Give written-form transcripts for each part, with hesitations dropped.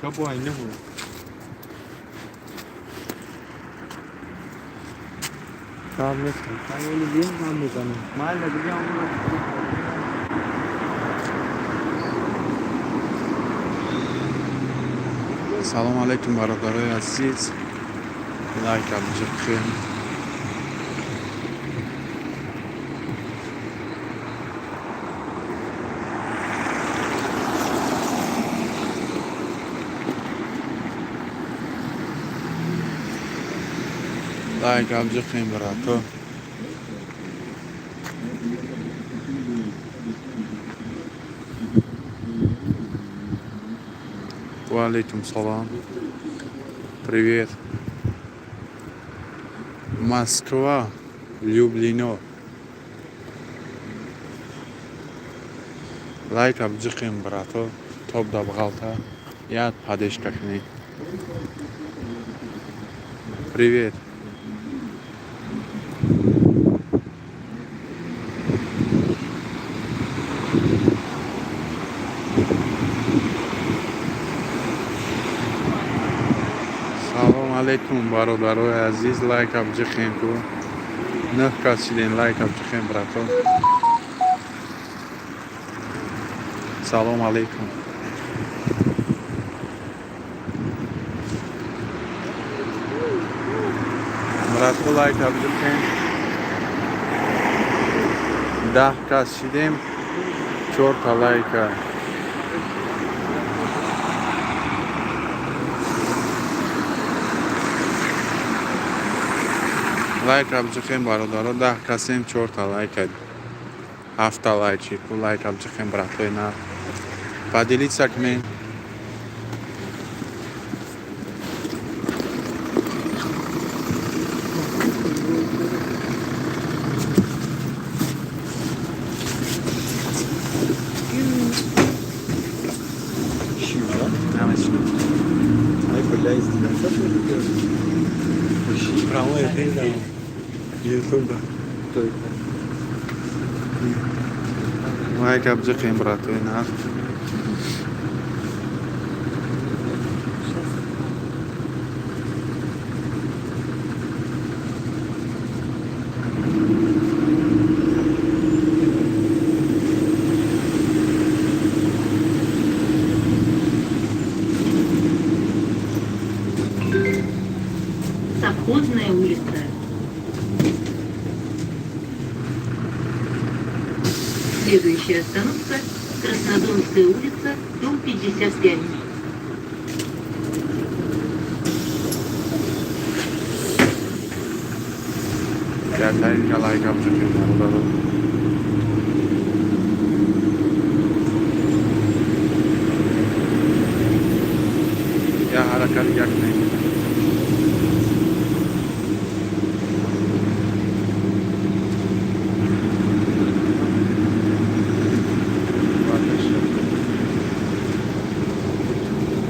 Ака бо айна буд. Гап нестам. Хаёли биём, гап мезанем. Майла, дига онро. Салом алейкум, бародарои азиз. Лайк абҷиқем. Лайк абҷиқем, брато. Ва алейкум салом. Привет. Москва, Люблино. Лайк абҷиқем, брато. Топ да бғалта. Як поддержка кунед. Привет. Салом алейкум, бародарои азиз. Лайк абҷиқем ку. Нӯҳ кас шидем, лайк абҷиқем, брато. Салом алейкум. Брато, лайк абҷиқем. 10 кас шидем, чорта лайка. Лайк абҷиқем, бародаро. 10 касем, чорта лайка. Ҳафта лайк шид. Ку лайк абҷиқем, братои нар. Поделиться кунед. Намешинам. Ай, бля, издеваться. Прямой эфир да. Ютуб да. Лайк абҷиқем, братои нар. Совхозная улица. Следующая остановка — Краснодонская улица, дом 55. Якта лайк абҷиқем, бародаро. Я ҳаракат як кунем.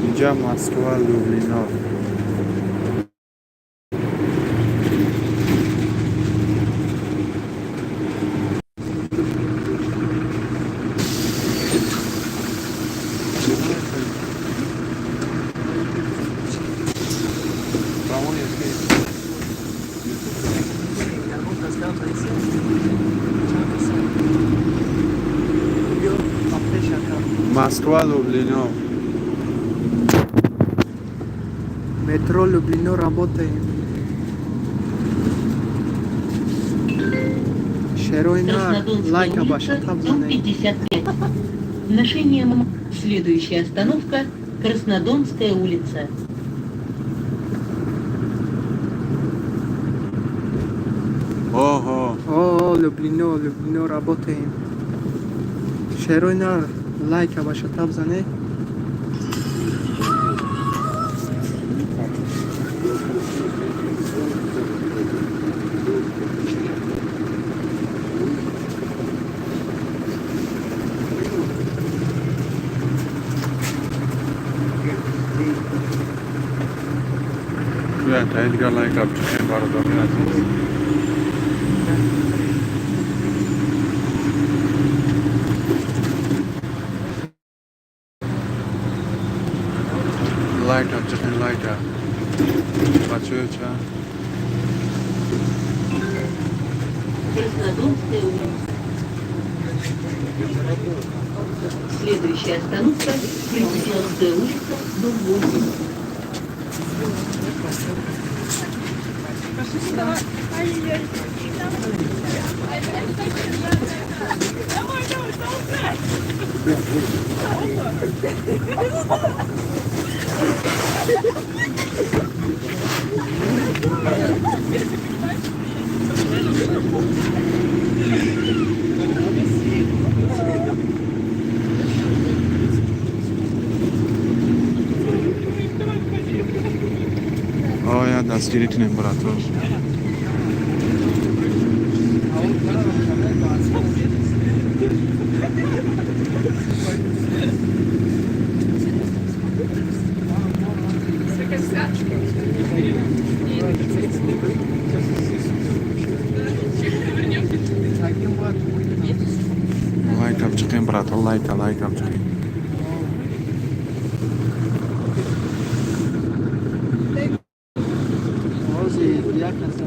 Инҷа Москва, Люблино. Прямой эфир. Биё, пеш ака. Москва, Люблино. Метро Люблино работаем. Шерои нар, Краснодонская лайка баша улица, тап дом занед. 55. Ношение. Следующая остановка — Краснодонская улица. Ого. О, Люблино, Люблино работаем. Шерои нар, лайка баша тап занед. Якта дигар лайк абҷиқем, бародарои азиз. Следующая остановка – Братиславская улица, дом 8. Оя, дастгирӣ кунем, брато. Лайка бчиқем, брато, лайка, лайка бчиқем. Ҳозир як каса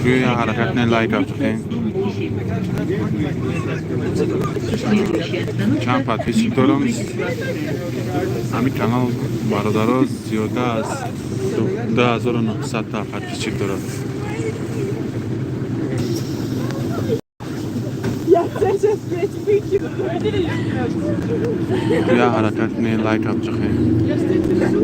Гӯя, ҳаракат кунем, лайка бчиқем. Дом 8. Следующая остановка – Чанд подписчик метро дорам? Братиславская. Ҳамин канал, бародаро, зиёда аз 2900 та подписчик дорад. Я тебя сейчас, блядь, выкину. Гӯя, ҳаракат кунем, лайка бчиқем. Я ж тебя держу.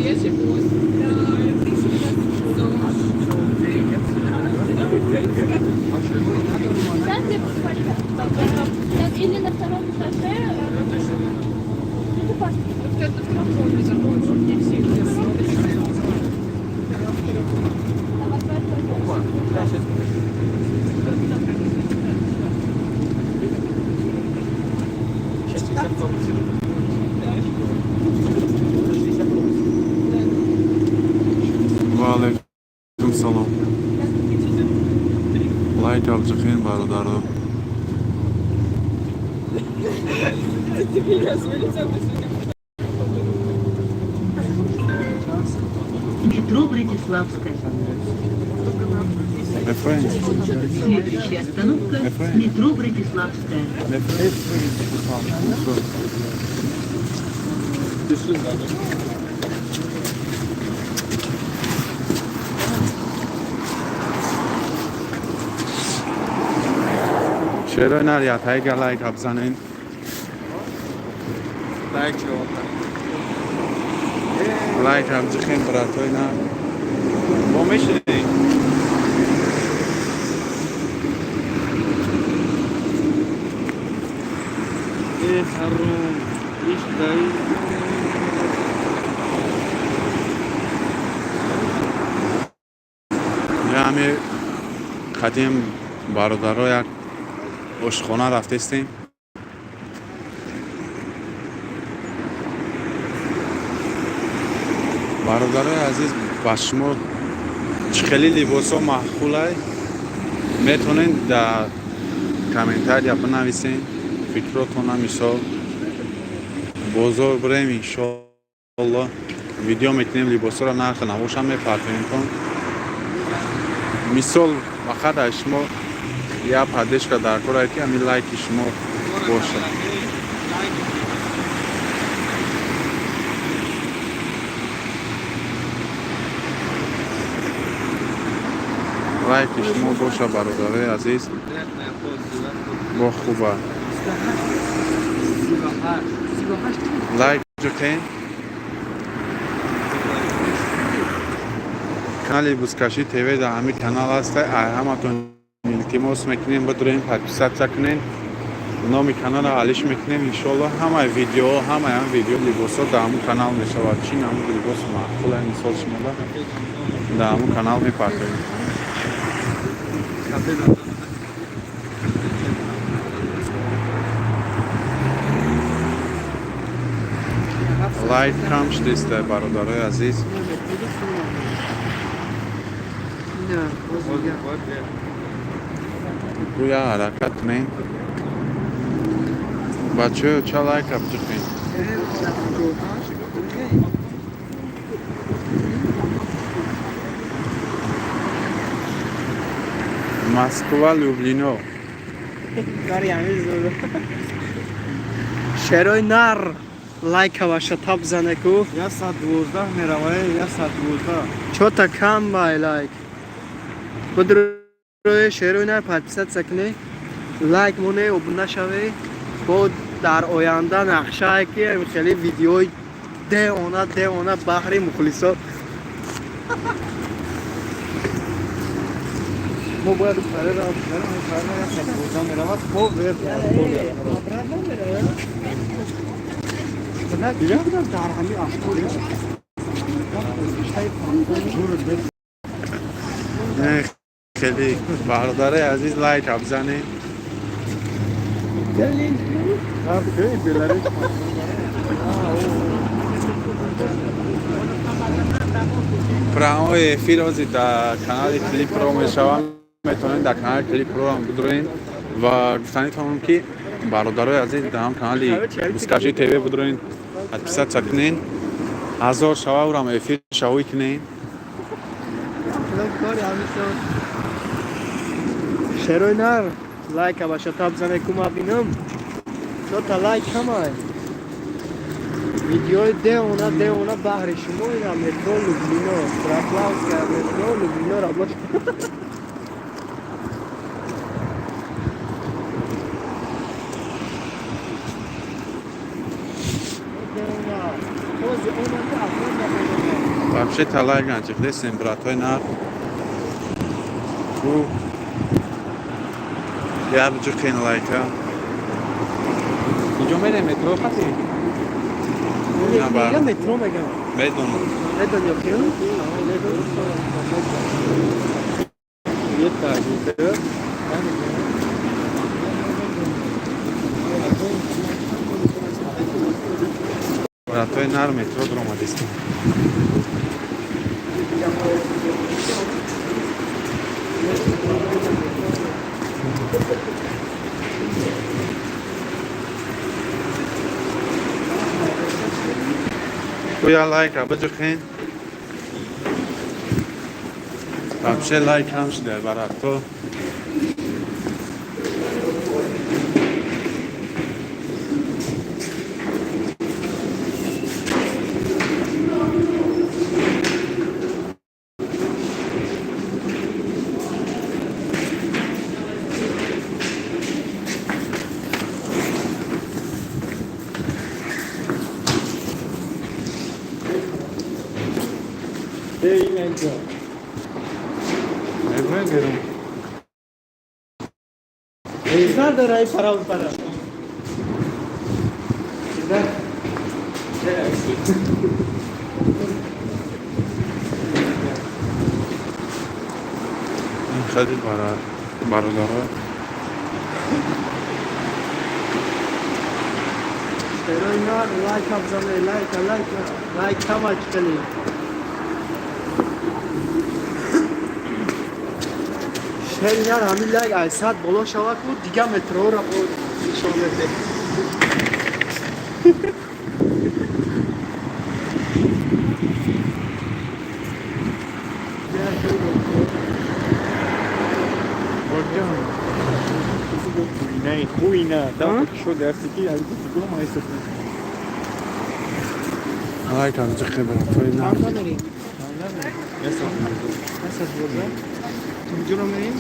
Свежий пост. Да, где сколько? Так, или на втором этаже. Ну, ты паспорт. Вот это на втором тоже заходишь. Не все. Там асфальт. Ва алайкум салом. Лайка бчиқем, бародаро. Ты меня свой лицо посмотри. Метро Братиславская. Мефроем. Следующая остановка – метро Братиславская. Мефроем. Чаро наряд лайка бзанен? Лайк шавад. Лайка бҷихем, братои на. Бо мешинем. Э, ҳаром иш дай. Ҳами қадим, бародаро, як ошхона рафтестем. Бародарои азиз, ба шумо чӣ хели либосҳо маъқулай, метавонед дар комментария бинависен фикротона. Мисол, бозор бирем, иншоалло, видео мекунем, либосҳоро нархи навошам мепартоем. Мисол, фақат аз шумо як поддержка дар кор, ки ҳамин лайки шумо бошад. Лайки шумо боша, бародарои азиз, бо хуба лайк ҷуқен. Канали Бузкашӣ ТВ дар ҳамин канал ҳаста. Ҳаматон илтимос мекунем, бидурем, подписаться кунен. Номи каналро алиш мекунем, иншоалло. Ҳамаи видеоҳо, ҳамаи ҳам видео, либосҳо дар ҳамун канал мешавад. Чӣ намуди либосу маъқула, мисол, шумода, дар ҳамун канал мепартоем. Лайк кам шудеста, бародарои азиз. Не, боз дигар. Гӯя ҳаракат кунем. Бачаё, ча лайка биҷиқем? Москва, Люблино. Шерои нар, лайка ваша тап занеку. 112 меравае, 112. Чота кам бай лайк. Будрои шерои нар, подписаться кунед, лайк моне, обуна шавед. Бо дар оянда нақшае ки хеле видеои деона деона баҳри мухлисо. Мо бояд парера парера, 112 меравад, то вверх. Дар ҳамин афкор. Хеле, бародарои азиз, лайка бизанед. Беларус. Прямой эфир ҳозир дар канали Клипро мешавад. Метавонед дар канали Клипроам бидроен ва гуфтанитонам, ки бародарои азиз, дар ҳам канали Бускаши ТВ бидроен, подписаться кунен. 1000 шава, урам эфир шавӣ кунен. Шерои нар, лайка ваша тап зане, кума бинам. Чота лайк камай. Видеои деона деона баҳри шумо. Ина метро Люблино, Браславская, метро Люблино работа. Вообще та лайк наҷихдесем, братои нар. Ку я биҷиқен лайка. Иҷо мерем метро хати? Мега метро мегам. Медонам. Медони ё ки? Ета, ета. Братои нар, метро дуромадистем. Гӯя лайка биҷиқен. Вообще лайк кам шуда, барато. Эй, инҷо. Мебурем берун. Надора пара пара. Да. Ин хеле бародаро. Шерои нар, лайка бизане, лайка, лайка, лайк кама чикали. Шери нар, ҳамин лайк ай 100 боло шава ку, дига метроро бо нишон медиҳем. Не, хуйна. Да, шо дастики, ай гума эсо. Лайка биҷиқен, братои нар. Чанда мерем? 112. Тунҷуро мерем?